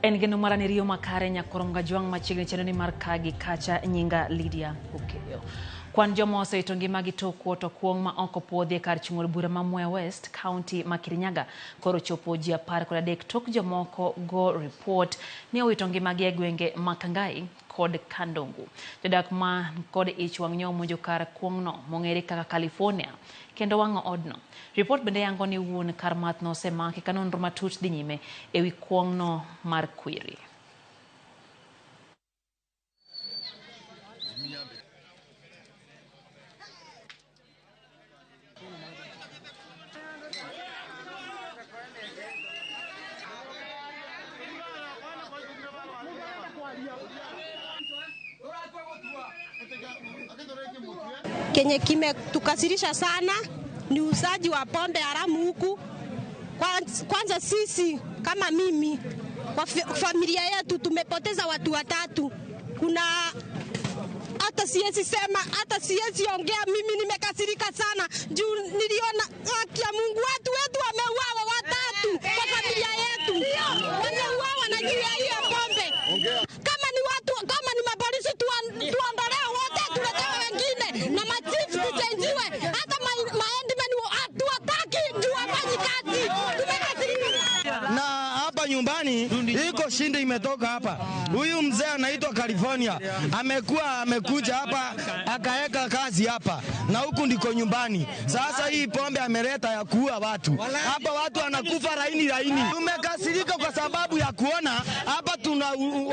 En geno mara ni riyo makare nyakorom gajwang' machiegni chenro ni mar kagi kacha nyinga Lydia Okeyo. Kwan joma osewito ngimagi tok kuot okuong' ma ok opuodhi e kar chung' od bura ma Mwea West, kaunti ma Kirinyaga koro chopo ji 13 tok jomoko go ripot ni owito ngimagi e gwenge ma Kangai kod Kandungu. Jodak man kod ich wang' nyo omonjo kar kuong'no mong'ere kaka California kendo wang'o odno. Ripot bende yango ni wuon kar mathno osemaki ka nonro matut dhi nyime ewi kuong'no mar kwiri. Kenye kimetukasirisha sana ni uuzaji wa pombe haramu huku. Kwanza sisi kama mimi kwa familia yetu tumepoteza watu watatu. Kuna hata siwezi sema, hata siwezi ongea, mimi nimekasirika sana juu niliona haki ya Mungu, watu wetu wameuawa watatu kwa familia yetu, wameuawa na juu ya hiyo pombe. Kama ni watu, kama ni mapolisi tuondolewe wote, tuletewe wengine na machifu tuchenjiwe, hata maendimeni hatuwataki juu hawafanyi kazi. Tumekasirika. Na hapa nyumbani iko shinde imetoka hapa. Huyu mzee anaitwa California, amekuwa amekuja hapa akaeka kazi hapa, na huku ndiko nyumbani. Sasa hii pombe ameleta ya kuua watu hapa, watu wanakufa laini laini. Tumekasirika kwa sababu ya kuona hapa tuna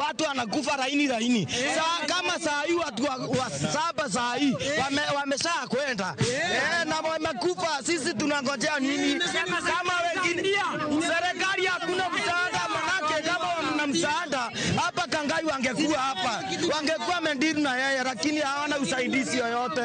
watu wanakufa laini laini. Saa, kama saa hii watu wa saba saa hii wamesha kwenda na wamekufa. Sisi tunangojea nini? Kama wengine serikali hakuna msaada, manake kama wana msaada hapa Kangai wangekuwa hapa, wangekuwa mendiri na yeye, lakini hawana usaidizi yoyote.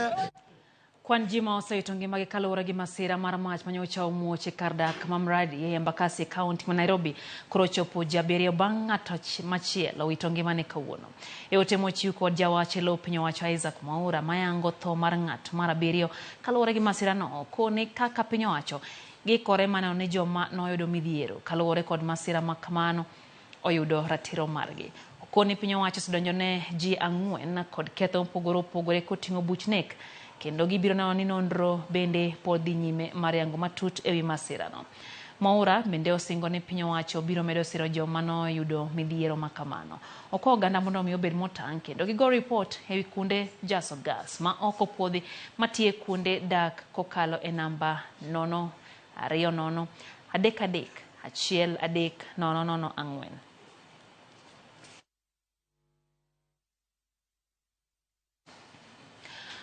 Kwan ji ma osewito ngimagi kaluwore gi masira mar mach manyocha omuoch e kar dak ma Mradi e Embakasi e kaunti ma Nairobi koro ochopo ji abiriyo bang' ng'ato machielo owito ngimane kawuono. E ote mochiw kod jawach e lo piny owacho Isaac Mwaura mayango tho mar ng'at mar abiriyo kaluwore gi masirano okone kaka piny owacho gikore maneno ni joma noyudo midhiero kaluwore kod masira ma kamano oyudo ratiro margi. Okone piny owacho osedonjo ne ji 4 kod ketho mopogore opogore koting'o buch nek kendo gibiro neno ni nonro bende pod dhi nyime mar yango matut ewi masirano. Mwaura bende osingo ni piny owacho biro medo siro joma noyudo midhiero ma kamano. Okwa oganda mondo omi obed motang' kendo gigo ripot ewi kuonde jaso gas ma ok opuodhi matiyo kuonde dak kokalo e namba 0 2 0 3 3 1 3 0 0 4.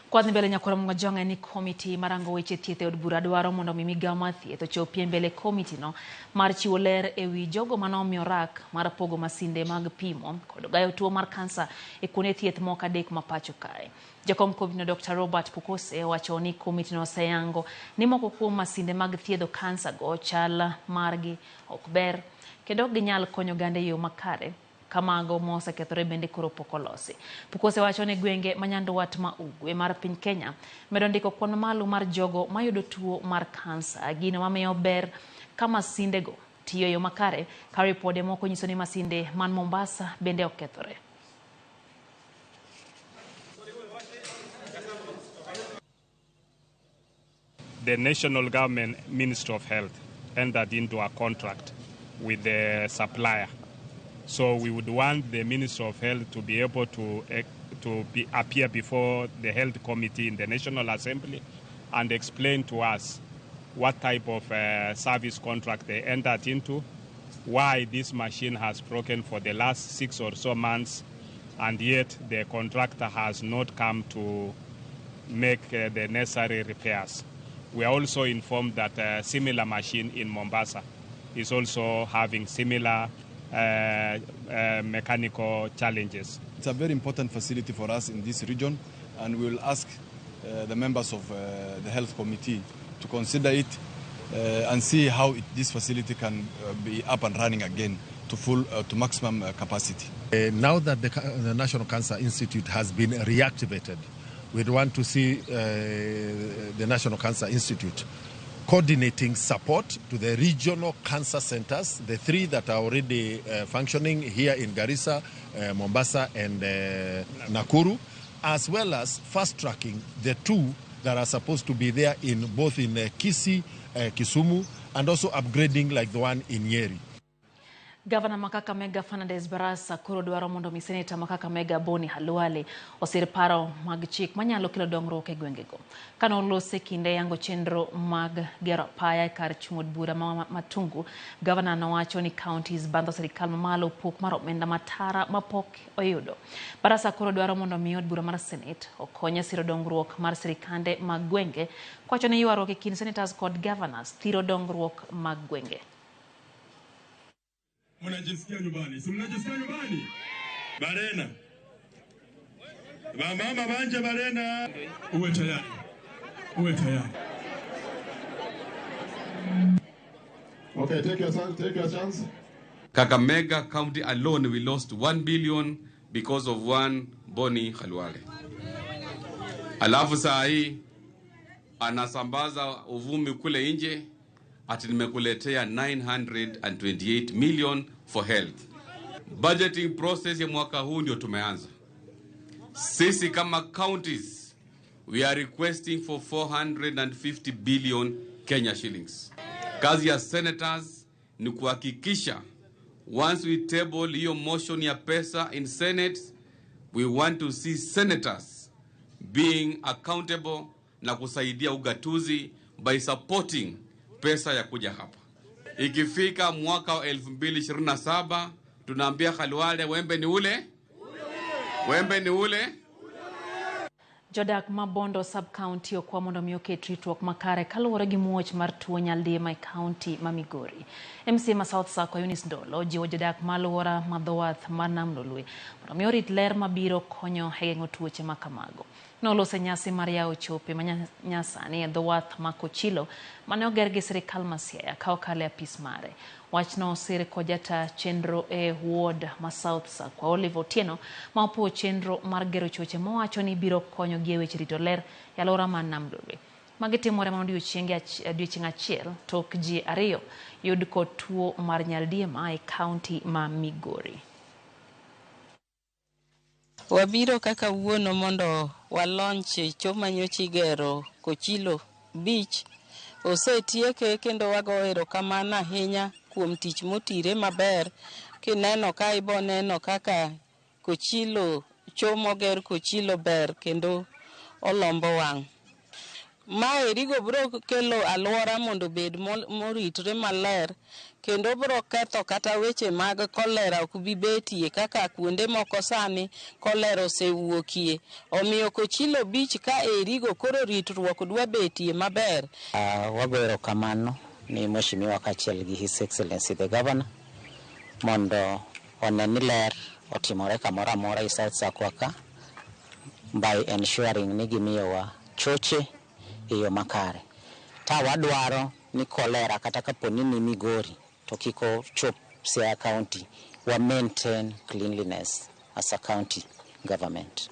Kwadhi mbele nyakwara Mwajonga ni komiti marango weche thieth e od bura dwaro mondo mi migawo mar thieth ochopie mbele komiti no mar chiwo ler ewi jogo manomiyo rak mar pogo masinde mag pimo kod gayo tuo mar kansa e kuonde thieth moko 3 ma pacho kae. Jakom komiti no Dr. Robert Pukose owacho ni komiti no oseyango ni moko kuom masinde mag thiedho kansa go chal margi ok ber kendo ok ginyal konyo oganda e yo makare. Kamago mosekethore bende koro pok olosi. Pukose wacho ni gwenge ma nyandwat ma ugwe mar piny Kenya medo ndiko kwan mamalo mar jogo mayudo tuo mar kansa, gino mamiyo ber ka masindego tiyo e yo makare, ka ripode moko nyiso ni masinde man Mombasa bende okethore. The national government Ministry of Health entered into a contract with the supplier. So we would want the Ministry of Health to be able to appear before the Health Committee in the National Assembly and explain to us what type of service contract they entered into, why this machine has broken for the last 6 or so months, and yet the contractor has not come to make the necessary repairs. We are also informed that a similar machine in Mombasa is also having similar mechanical challenges. It's a very important facility for us in this region, and we will ask the members of the health committee to consider it and see how this facility can be up and running again. to full to maximum capacity. Now that the National Cancer Institute has been reactivated, we'd want to see the National Cancer Institute coordinating support to the regional cancer centers, the three that are already functioning here in Garissa, Mombasa and Nakuru, as well as fast-tracking the two that are supposed to be there in both in Kisii, Kisumu, and also upgrading like the one in Nyeri. Gavana ma Kakamega Fernandes Barasa koro dwaro mondo mi seneta ma Kakamega Boni Khalwale osir paro mag chik manyalo kelo dongruok e gwengego. Kane olose kinde yango chenro mag gero apaya e kar chung' od bura ma Matungu, gavana nowacho ni counties bandho sirikal mamalo pok mar omenda matara mapok oyudo. Barasa koro dwaro mondo mi od bura mar Senate okony e siro dongruok mar sirikande mag gwenge, kowacho ni ywaruok e kind senators kod governors thiro dongruok mag gwenge. Mnajisikia nyumbani? Si mnajisikia nyumbani? Barena. Mama banje barena. Uwe tayari. Uwe tayari. Okay, take your chance, take your chance. Kakamega County alone, we lost 1 billion because of one Boni Khalwale. Alafu saa hii anasambaza uvumi kule nje ati nimekuletea 928 million for health. Budgeting process ya mwaka huu ndio tumeanza. Sisi kama counties, we are requesting for 450 billion Kenya shillings. Kazi ya senators ni kuhakikisha once we table hiyo motion ya pesa in Senate, we want to see senators being accountable na kusaidia ugatuzi by supporting pesa ya kuja hapa. Ikifika mwaka wa 2027 tunaambia Khalwale wembe ni ule, wembe ni ule. Jodak ma Bondo sub-county okwa mondo mi oket ritruok makare kaluwore gi muoch mar tuo nyaldiema e county ma Migori. MCA ma South Sakwa Eunice Ndolo jiwo jodak ma alwora ma dho wath mar Nam Lolwe mondo mi orit ler mabiro konyo e geng'o tuoche ma kamago. Noloso nyasi mar yawo chope ma nyasani e dho wath ma Kochilo mane oger gi sirikal ma Siaya ka okalo e apis mare. Wachno osir kod jata chenro e ward ma South Sakwa Olive Otieno ma opuo chenro mar gero choche mowacho ni biro konyo gi e weche rito ler e alwora mar Nam Lolwe. Magi timore mana odiochieng' achiel tok ji ariyo yud kod tuo mar nyaldiema e kaunti ma Migori. Wabiro kaka wuono mondo walonch cho manyocha igero Kochilo Beach. Osetieke kendo wago erokamano ahinya kuom tich motire maber. Kineno ka ibo neno kaka Kochilo cho moger Kochilo ber kendo olombo wang'. Maerigo biro kelo alwora mondo obed moritre maler kendo biro ketho kata weche mag kolera ok bi betie kaka kuonde moko sani kolera osewuokie. Omiyo Kochilo Beach ka erigo koro ritruok dwa betie maber. Wago erokamano ni mheshimiwa kaachiel gi His Excellency the Governor mondo one ni ler otimore kamoro amora e South Sakwa ka by ensuring ni gimiyowa choche e yo makare. Ta wadwaro ni kolera kata kapo ni ni Migori to kik ochop Siaya County, wa maintain cleanliness as a county government.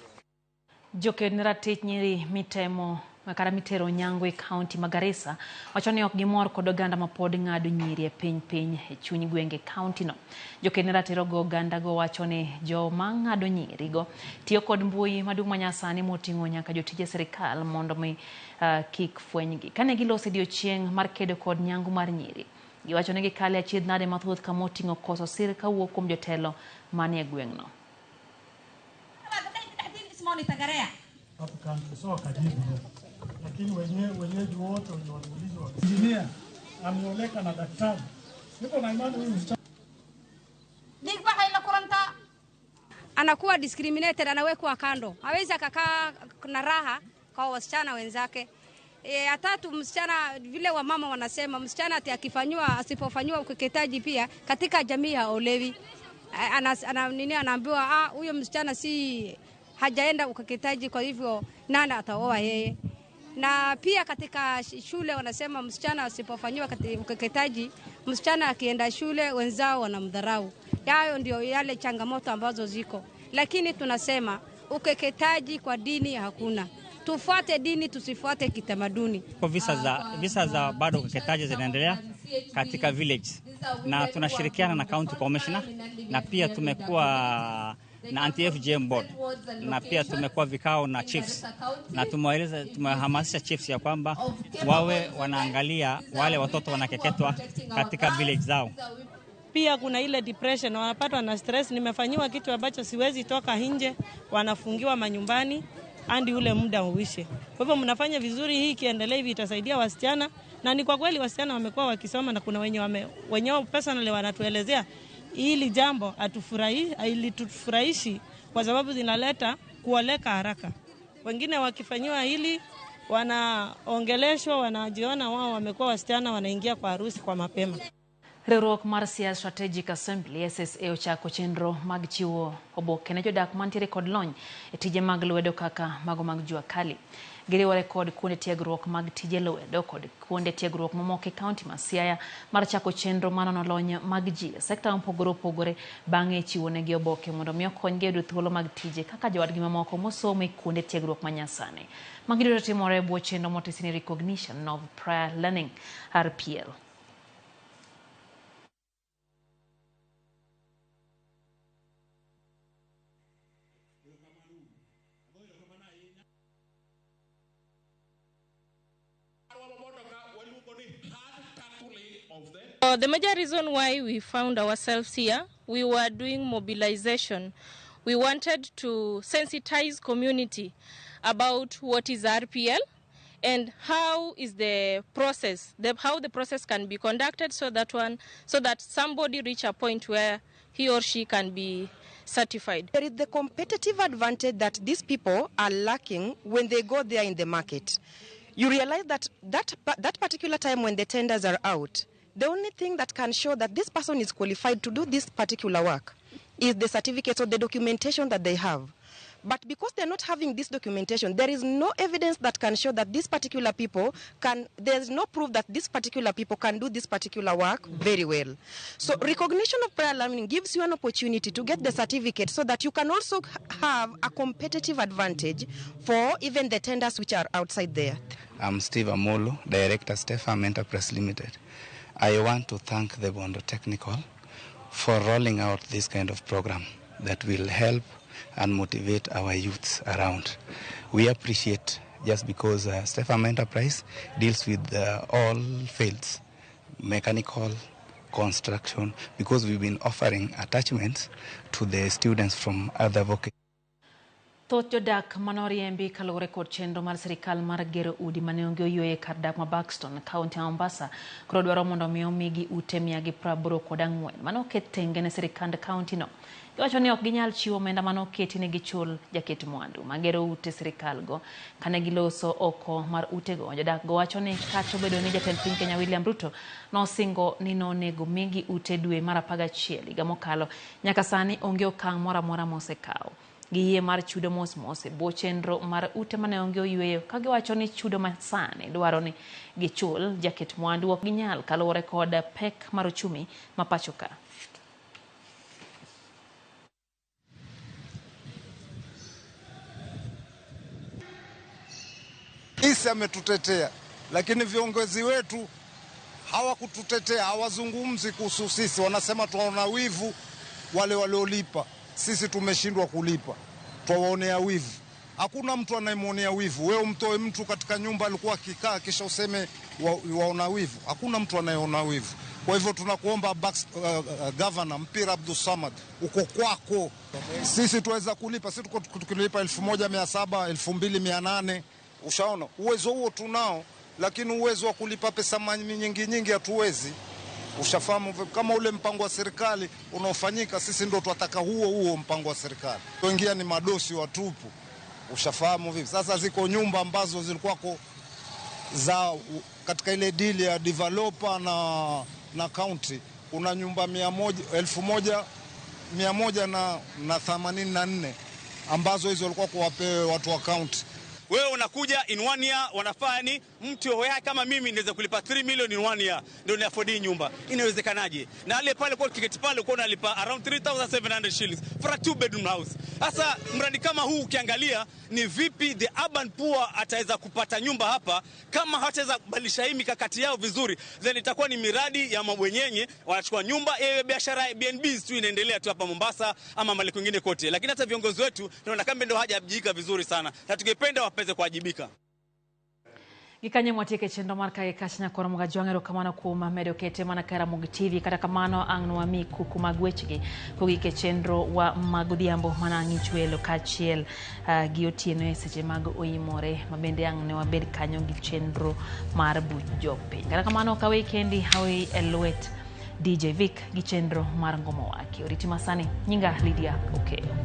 Joked ne ratich nyiri mitemo kata mitero nyangu e kaunti ma Garissa wacho ni ok gimor kod oganda ma pod ng'ado nyiri e piny piny e chuny gwenge kaunti no. Joked ne ratiro go oganda go wacho ni joma ng'ado nyiri go tiyo kod mbui maduong' manyasani moting'o nyaka jotije sirikal mondo mi kik fwenygi. Kane giloso odiochieng' mar kedo kod nyangu mar nyiri, giwacho ni gikale achiedh nade mathoth kama oting'o koso sir kawuok kuom jotelo manie gweng'no. Lakini wenyeji wote wenye waliulizwa, engineer ameoleka na daktari, niko na imani huyu msichana anakuwa discriminated, anawekwa kando, hawezi akakaa na raha kwa wasichana wenzake. Atatu msichana vile wamama wanasema msichana ati akifanywa asipofanywa ukeketaji pia katika jamii haolewi. Anaambiwa huyo msichana si hajaenda ukeketaji, kwa hivyo nani ataoa yeye. Na pia katika shule wanasema msichana asipofanywa ukeketaji, msichana akienda shule wenzao wanamdharau. Hayo ndio yale changamoto ambazo ziko, lakini tunasema ukeketaji kwa dini hakuna. Tufuate dini, tusifuate kitamaduni. Kwa visa za bado ukeketaji zinaendelea katika village, na tunashirikiana na county commissioner, na pia tumekuwa na anti-FGM board, na pia tumekuwa vikao na chiefs, na tumehamasisha chiefs ya kwamba wawe wanaangalia wale watoto wanakeketwa katika village zao. Pia kuna ile depression, wanapatwa na stress, nimefanyiwa kitu ambacho siwezi toka nje, wanafungiwa manyumbani hadi ule muda uishe. Kwa hivyo mnafanya vizuri, hii ikiendelea hivi itasaidia wasichana, na ni kwa kweli wasichana wamekuwa wakisoma, na kuna wenyewe personally wanatuelezea hili jambo halitufurahishi kwa sababu zinaleta kuoleka haraka. Wengine wakifanyiwa hili wanaongeleshwa, wanajiona wao wamekuwa wasichana, wanaingia kwa harusi kwa mapema. Riwruok mar Siaya Strategic Assembly SSA ochako chenro mag chiwo oboke ne jodak mantiere kod lony e tije mag lwedo kaka mago mag jua kali. Giriwore kod kuonde tiegruok mag tije lwedo kod kuonde tiegruok mamoko e kaunti ma Siaya mar chako chenro manono lony mag ji e sekta mopogore opogore, bang'e chiwo negi oboke mondo mi okonygi yudo thuolo mag tije kaka jowadgi mamoko mosomo e kuonde tiegruok manyasani. Magi duto timore e bwo chenro motisi ni Recognition of Prior Learning RPL. The major reason why we found ourselves here, we were doing mobilization. We wanted to sensitize community about what is RPL and how is the process, how the process can be conducted so that somebody reach a point where he or she can be certified. There is the competitive advantage that these people are lacking when they go there in the market. You realize that that particular time when the tenders are out, the only thing that can show that this person is qualified to do this particular work is the certificate or the documentation that they have. But because they're not having this documentation, there is no evidence that can show that these particular people can, there's no proof that these particular people can do this particular work very well. So recognition of prior learning gives you an opportunity to get the certificate so that you can also have a competitive advantage for even the tenders which are outside there. I'm Steve Amolo, Director, Stefam Enterprise Limited. I want to thank the Bondo Technical for rolling out this kind of program that will help and motivate our youths around. We appreciate just because Stefam Enterprise deals with all fields, mechanical, construction, because we've been offering attachments to the students from other vocations. Thoth jodak manoriembi kaluwore kod chenro mar sirikal mar gero udi mane onge oyueyo e kar dak ma Buxton, kaunti ma Mombasa, koro dwaro mondo mi omigi ute 184 mane oket tenge ne sirikand kaunti no. Giwacho ni ok ginyal chiwo omenda mane oketi ne gichul jaket mwandu magero ute sirikal go. Kane giloso oko mar utego, jodak go wacho ni kata obedo ni jatend piny Kenya William Ruto nosingo ni nonego migi ute dwe mar 11 higa mokalo, nyaka sani onge okang' moro amora mosekawo. Giyie mar chudo mos mos e bwo chenro mar ute mane onge oyueyo, ka giwacho ni chudo masani dwaro ni gichul jaket mwandu ok ginyal kaluwore kod pek mar ochumi ma pacho ka. Isi ametutetea, lakini viongozi wetu hawakututetea, hawazungumzi kuhusu sisi, wanasema tunaona wivu wale waliolipa. Sisi tumeshindwa kulipa, twawaonea wivu. Hakuna mtu anayemwonea wivu. Wewe umtoe mtu katika nyumba alikuwa akikaa kisha useme waona wivu. Hakuna mtu anayeona wivu. Kwa hivyo tunakuomba Governor Mpira Abdul Samad, uko kwako. Sisi tuweza kulipa, sisi tuko tukilipa 1700, 2800. Ushaona uwezo huo tunao, lakini uwezo wa kulipa pesa nyingi nyingi hatuwezi. Ushafahamu kama ule mpango wa serikali unaofanyika, sisi ndio tunataka huo mpango wa serikali. Wengine ni madosi watupu. Ushafahamu vipi? Sasa ziko nyumba ambazo zilikuwa za katika ile deal ya developer na county, kuna nyumba 1184 ambazo hizo walikuwa kuwapewe watu wa county. Wewe unakuja in one year, wanafaa ni mtu hoya kama mimi niweze kulipa 3 million in one year ndio ni afford hii nyumba. Inawezekanaje? Na ale pale kwa tiketi pale uko unalipa around 3700 shillings for a two bedroom house. Sasa mradi kama huu ukiangalia ni vipi the urban poor ataweza kupata nyumba hapa kama hataweza kubadilisha hii mikakati yao vizuri, then itakuwa ni miradi ya mabwenyenye wanachukua nyumba yewe, biashara ya BNBs tu inaendelea tu hapa Mombasa ama mahali kwingine kote, lakini hata viongozi wetu tunaona kama ndio hajajibika vizuri sana, na tungependa wapeze kuwajibika. Gikanye mwatieke chenro mar Kae Kach nyakoro Mugajwang' erokamano kuom medo kete mana ka Ramogi TV. Kata kamano ang' nwami kuku mag wechegi kogik e chenro wa mag odhiambo mana ng'ich welo kaachiel gi otieno e seche mag oimore ma bende ang' ne wabed kanyo gi chenro mar buch jopiny. Kata kamano ok aweyi kendi, aweyi e lwet DJ Vic gi chenro mar Ngomo Waki. Oriti masani, nyinga Lydia Okeyo.